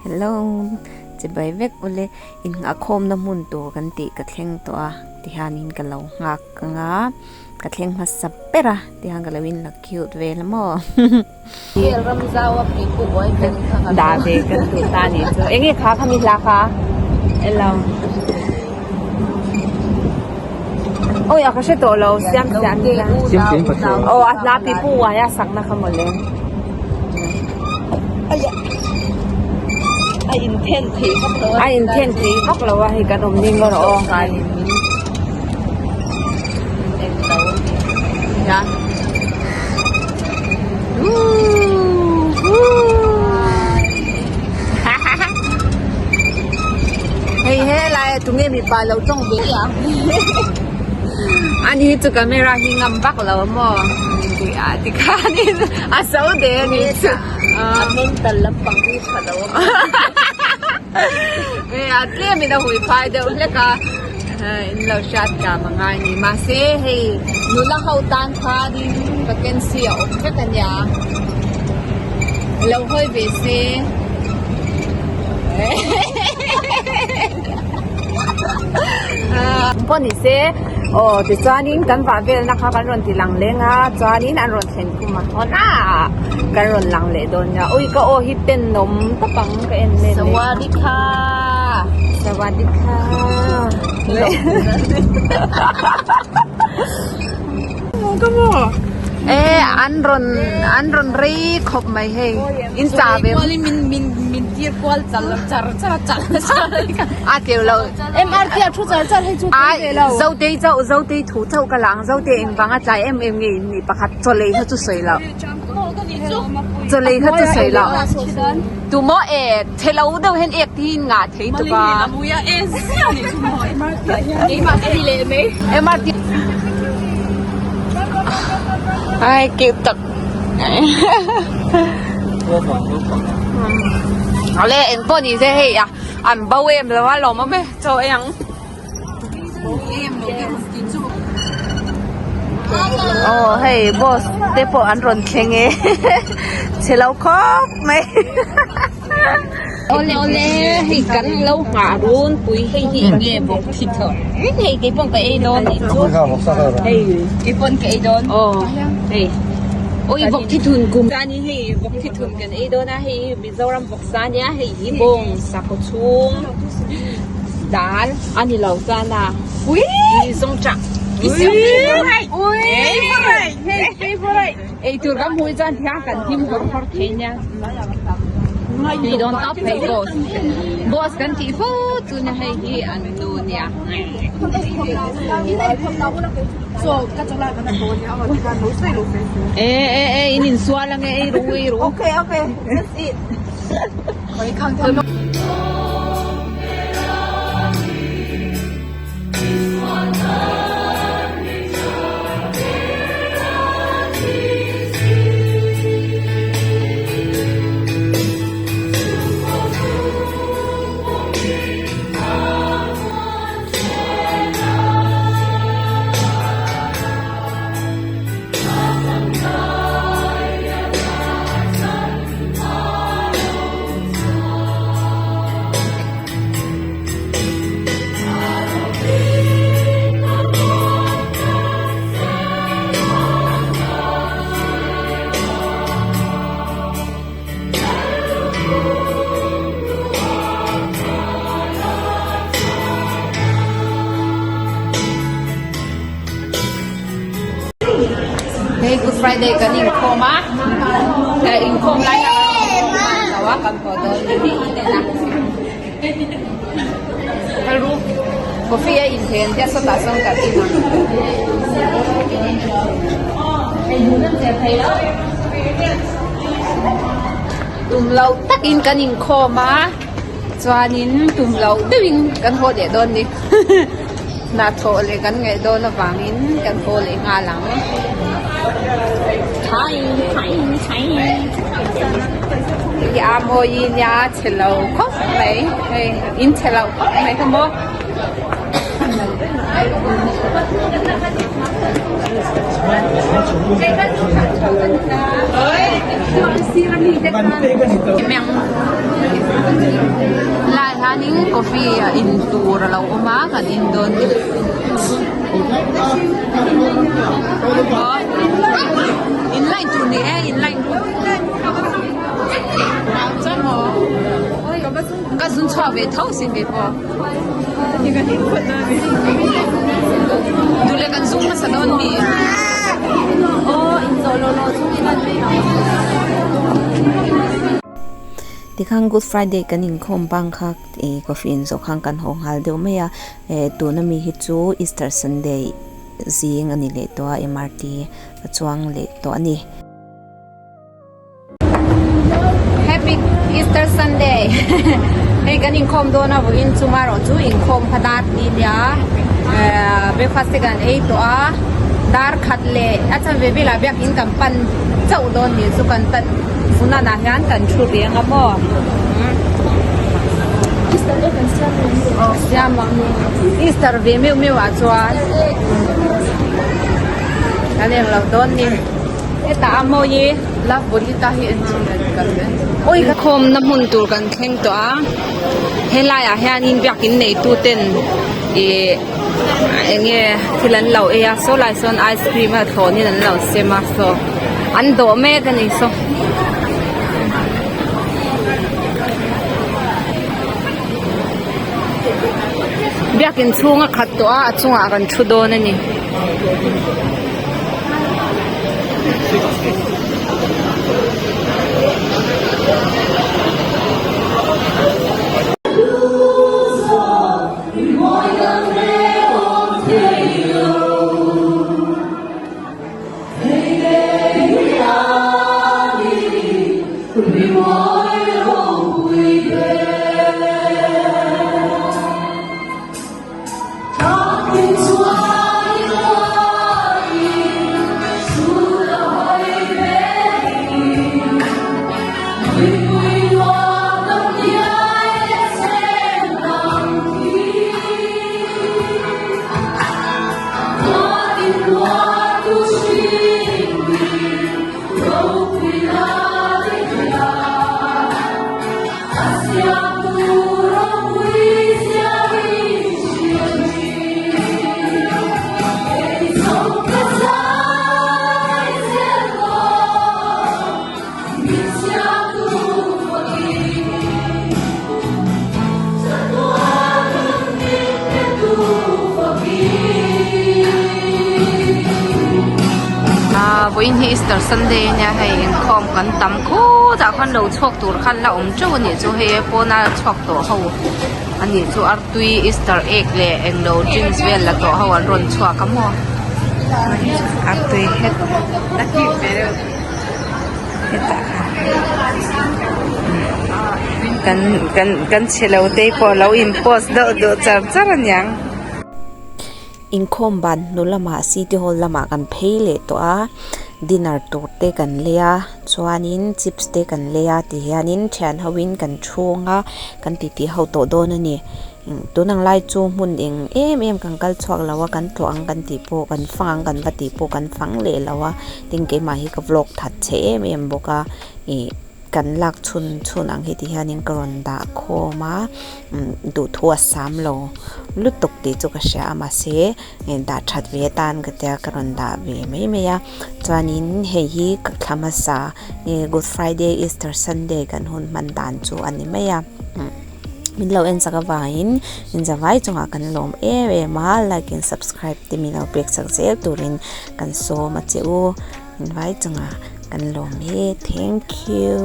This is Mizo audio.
Hello chibai vek ule innghahkhawmna hmun tur kan tih ka thleng tawh a tihianin ka lo nghak anga ka thleng hmasa ber a tihian ka lo in la cute vel a maw. Dah ve kan duh ta nih chu enge kha khami hla kha elo awi a ka hre tawh lo siam siam aw a hla pi pu uai a sakna kha mawle. A inthen thei vak lo a inthen thei vak lo a hei kan awm ning erawh aw hei helai ah tunge mipa lo tawng ve ani hi chu camera hi ngam vak lo a maw tikhanin a so de a nih chu. A mental lampang hi tha lo a e a tlem in a hui phai deuh hlek a in lo hriat thiam a ngai a ni mahse hei nula ho tan khanin vacancy a awm vek a nia lo hawi ve se pawh ni se aw tichuanin kan vah velna kha kan rawn ti lang leng a chuanin an rawn thlen khum a hawn a kan rawn lang leh dawn nia ui ka aw hi tenawm tawp ang ka en let leh Sawadikha Sawadikha e an rawn an rawn rei khawp mai hei in chah ve min min min tir kual chal char char char char a tleu lo MRT a thu char char hei chu ai zotei chauh zotei thu chauh ka lang zotei engvanga tlai em em nge in nih pakhat chawlei kha chu sawi loh chawlei kha chu sawi loh tumaw e chhelo deuh hian ek te hi in ngah thei tuk a MRT ai cute tak awle eng pawh ni se hei a an bo em lo a lawm awm e chaw ei ang aw hei boss te pawh an rawn thleng e chhe lo khawp mai awle awle hei kan lo nghah run pui hei hi eng nge bawk thi tho hei kei pawn ka ei dawn nih chu hei kei pawn ka ei dawn aw hei oi bawk thi thun kum chuanin hei bawk thi thun kan ei dawn a hei hi Mizoram vawksa ania hei hi bawng sakhaw chhung dal a ni lo chuan a ui zawng chah ui eitur kan hmuh hi chuan thiang kan hlim hawr hawr thei nia hei dawn tawp hei boss boss kan tih fo chu nia hei hi an nu nia. E e e in insual ange ei ru ei ru. Okay okay let's eat. Hei Good Friday kan inkhawm a inkhawm lai a lo a kan haw dawn ni hi in en a Hello coffee a in thei an tia sawtah sawn kan in ang tum loh takin kan inkhawm a chuanin tum loh deuhin kan haw leh dawn ni hnathawh leh kan ngaih dawn avangin kan haw leh nghal ang hi a mawi nia chhe lo khawp mai hei in chhe lo khawp mai kha maw. Helaiah hianin coffee a in tur a lo awm a kan in dawn ni. In line tur ni e in line ka zun chhuak ve tho sin kei pawh. Duh leh kan zung hmasa dawn mi. Tikhan Good Friday kan inkhawm bang kha ih coffee in zawh khan kan haw nghal deuh mai a eh tuna mi hi chu Easter Sunday zing a ni leh tawh a MRT a chuang leh tawh a ni. Happy Easter Sunday hei kan inkhawm dawn a vawiin chu marawh chu inkhawm kha dar ni nia eh breakfast te kan ei tawh a dar khat leh a chanve velah biakin kan pan chauh dawn ni chu kan tan funan ah hian kan thu ve anga maw aw siam ang Easter ve meuh meuh ah chuan kan englo dawn ni. Hetah a mawi i Love Bonita hi en chhin an kal ve. Awi ka khawmna hmun tur kan thleng tawh a, helaiah hianin biakin neitu ten ih eng nge thil an lo ei a, saw lai sawn ice cream a thlawnin an lo sem a saw an dawh mek a ni saw. Biakin chhung a khat tawh a, a chungah kan thu dawn a ni. Vawiin hi Easter Sunday a nia hei inkhawm kan tam khutah khan lo chhuak tur khan la awm teuh a nih chu hei pawna chhuak tawh ho a nih chu artui Easter egg leh englo drinks vel la tawh ho an rawn chhuak a maw artui het hetah khan kan kan kan chhelo te pawh lo in post deuh duh char char a niang. Inkhawm ban hnu lamah city hall lamah kan phei leh tawh a dinner tur te kan lei a chuanin chips te kan lei a ti hianin thian ho in kan chhung a kan titi ho tawh dawn a ni tun ang lai chu hmun eng em em kan kal chhuak lo a kan tlawh ang kan tih pawh kan fang ang kan va tih pawh kan fang leh lo a tin keimah hi ka vlog that chhe em em bawk a ih kan lak chhun chhun ang hi ti hianin ka rawn dah khawm a duhthu a sam lo lutuk tih chu ka hria a mahse dah that ve atan ka tia ka rawn dah ve mai mai a chuanin hei hi ka thla hmasa good friday easter sunday kan hun hman dan chu a ni mai a min lo en chak avangin inzavai chungah kan lawm em em a like and subscribe te min lo pek chak zel turin kan sawm a che u. Invai chungah kan lawm e thank you.